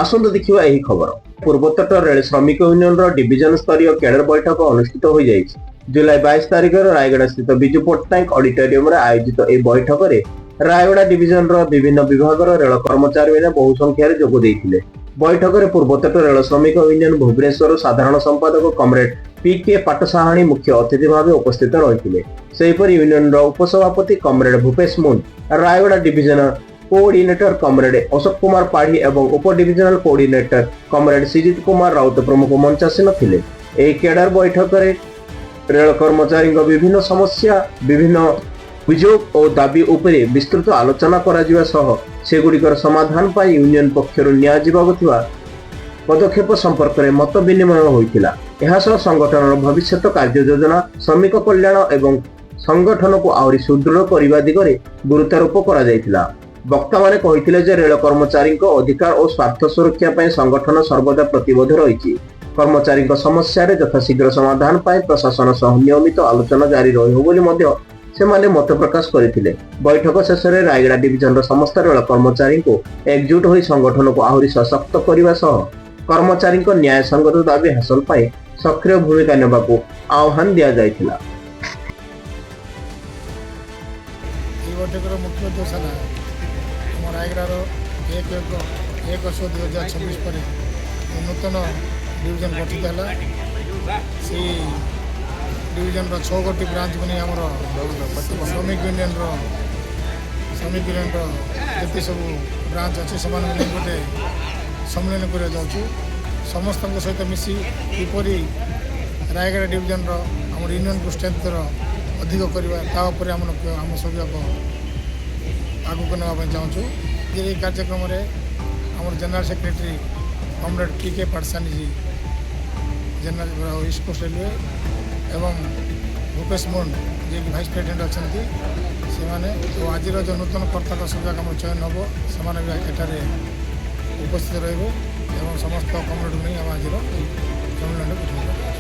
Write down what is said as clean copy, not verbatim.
ଆସନ୍ତୁ ଦେଖିବା ଏହି ଖବର। ପୂର୍ବତଟ ରେଳ ଶ୍ରମିକ ୟୁନିୟନର ଡିଭିଜନ ସ୍ତରୀୟ କ୍ୟାଡର ବୈଠକ ଅନୁଷ୍ଠିତ ହୋଇଯାଇଛି। ଜୁଲାଇ 22 ତାରିଖରେ ରାୟଗଡ଼ା ସ୍ଥିତ ବିଜୁ ପଟ୍ଟନାୟକ ଅଡିଟୋରିୟମରେ ଆୟୋଜିତ ଏହି ବୈଠକରେ ରାୟଗଡ଼ା ଡିଭିଜନର ବିଭିନ୍ନ ବିଭାଗର ରେଳ କର୍ମଚାରୀମାନେ ବହୁ ସଂଖ୍ୟାରେ ଯୋଗ ଦେଇଥିଲେ। ବୈଠକରେ ପୂର୍ବତଟ ରେଳ ଶ୍ରମିକ ୟୁନିୟନ ଭୁବନେଶ୍ୱର ସାଧାରଣ ସମ୍ପାଦକ କମ୍ରେଡ ପି କେ ପାଟସାହାଣୀ ମୁଖ୍ୟ ଅତିଥି ଭାବେ ଉପସ୍ଥିତ ରହିଥିଲେ। ସେହିପରି ୟୁନିୟନର ଉପସଭାପତି କମ୍ରେଡ ଭୂପେଶ ମୁଣ୍ଡ, ରାୟଗଡ଼ା ଡିଭିଜନର କୋଅର୍ଡିନେଟର କମ୍ରେଡ ଅଶୋକ କୁମାର ପାଢୀ ଏବଂ ଉପ divisional coordinator comrade Sijit Kumar Rout ପ୍ରମୁଖ ମଞ୍ଚାସୀନ ଥିଲେ। ଏହି କ୍ୟାଡର ବୈଠକରେ ରେଳ କର୍ମଚାରୀଙ୍କ ବିଭିନ୍ନ ସମସ୍ୟା, ବିଭିନ୍ନ ଅଭିଯୋଗ ଓ ଦାବି ଉପରେ ବିସ୍ତୃତ ଆଲୋଚନା କରାଯିବା ସହ ସେଗୁଡ଼ିକର ସମାଧାନ ପାଇଁ ୟୁନିୟନ ପକ୍ଷରୁ ନିଆଯିବାକୁ ଥିବା ପଦକ୍ଷେପ ସମ୍ପର୍କରେ ମତ ବିନିମୟ ହୋଇଥିଲା। ଏହା ସହ ସଂଗଠନର ଭବିଷ୍ୟତ କାର୍ଯ୍ୟ ଯୋଜନା, ଶ୍ରମିକ କଲ୍ୟାଣ ଏବଂ ସଂଗଠନକୁ ଆହୁରି ସୁଦୃଢ଼ କରିବା ଦିଗରେ ଗୁରୁତ୍ୱାରୋପ କରାଯାଇଥିଲା। ବକ୍ତାମାନେ କହିଥିଲେ ଯେ ରେଳ କର୍ମଚାରୀଙ୍କ ଅଧିକାର ଓ ସ୍ୱାର୍ଥ ସୁରକ୍ଷା ପାଇଁ ସଂଗଠନ ସର୍ବଦା ପ୍ରତିବଦ୍ଧ ରହିଛି। କର୍ମଚାରୀଙ୍କ ସମସ୍ୟାରେ ଯଥାଶୀଘ୍ର ସମାଧାନ ପାଇଁ ପ୍ରଶାସନ ସହ ନିୟମିତ ଆଲୋଚନା ଜାରି ରହିବ ବୋଲି ମଧ୍ୟ ସେମାନେ ମତ ପ୍ରକାଶ କରିଥିଲେ। ବୈଠକ ଶେଷରେ ରାୟଗଡ଼ା ଡିଭିଜନର ସମସ୍ତ ରେଳ କର୍ମଚାରୀଙ୍କୁ ଏକଜୁଟ ହୋଇ ସଂଗଠନକୁ ଆହୁରି ସଶକ୍ତ କରିବା ସହ କର୍ମଚାରୀଙ୍କ ନ୍ୟାୟ ସଙ୍ଗତ ଦାବି ହାସଲ ପାଇଁ ସକ୍ରିୟ ଭୂମିକା ନେବାକୁ ଆହ୍ୱାନ ଦିଆଯାଇଥିଲା। ଏହି ବୈଠକର ମୁଖ୍ୟ ଉଦ୍ଦେଶ୍ୟ ହେଲା, ଆମ ରାୟଗଡ଼ାର 1/1/2026 ପରେ ନୂତନ ଡିଭିଜନ ଗଠିତ ହେଲା। ସେଇ ଡିଭିଜନର ଛଅ ଗୋଟି ବ୍ରାଞ୍ଚକୁ ନେଇ ଆମର ଶ୍ରମିକ ୟୁନିୟନର ଯେତେ ସବୁ ବ୍ରାଞ୍ଚ ଅଛି, ସେମାନଙ୍କୁ ନେଇ ଗୋଟେ ସମ୍ମିଳନୀ କରିବାକୁ ଯାଉଛୁ। ସମସ୍ତଙ୍କ ସହିତ ମିଶି କିପରି ରାୟଗଡ଼ା ଡିଭିଜନର ଆମର ୟୁନିୟନକୁ ଷ୍ଟ୍ରେନ୍ଥର ଅଧିକ କରିବା, ତା ଉପରେ ଆମ ସବୁ ଯାକ ଆଗକୁ ନେବା ପାଇଁ ଚାହୁଁଛୁ। ଏହି କାର୍ଯ୍ୟକ୍ରମରେ ଆମର general secretary comrade P K ପାଟସାନୀଜୀ, general ଇଷ୍ଟ କୋଷ୍ଟ ରେଲୱେ, ଏବଂ ଭୂପେଶ ମୁଣ୍ଡ, ଯିଏକି ଭାଇସ୍ ପ୍ରେସିଡେଣ୍ଟ ଅଛନ୍ତି, ସେମାନେ ଓ ଆଜିର ଯେଉଁ ନୂତନ କର୍ତ୍ତାଙ୍କ ସବୁ ଯାକ ଆମର ଚୟନ ହେବ, ସେମାନେ ବି ଏଠାରେ ଉପସ୍ଥିତ ରହିବେ ଏବଂ ସମସ୍ତ କମ୍ରେଡ଼କୁ ନେଇ ଆମେ ଆଜିର ଏହି ସମ୍ମିଳନୀରେ ବୈଠକ କରିବା।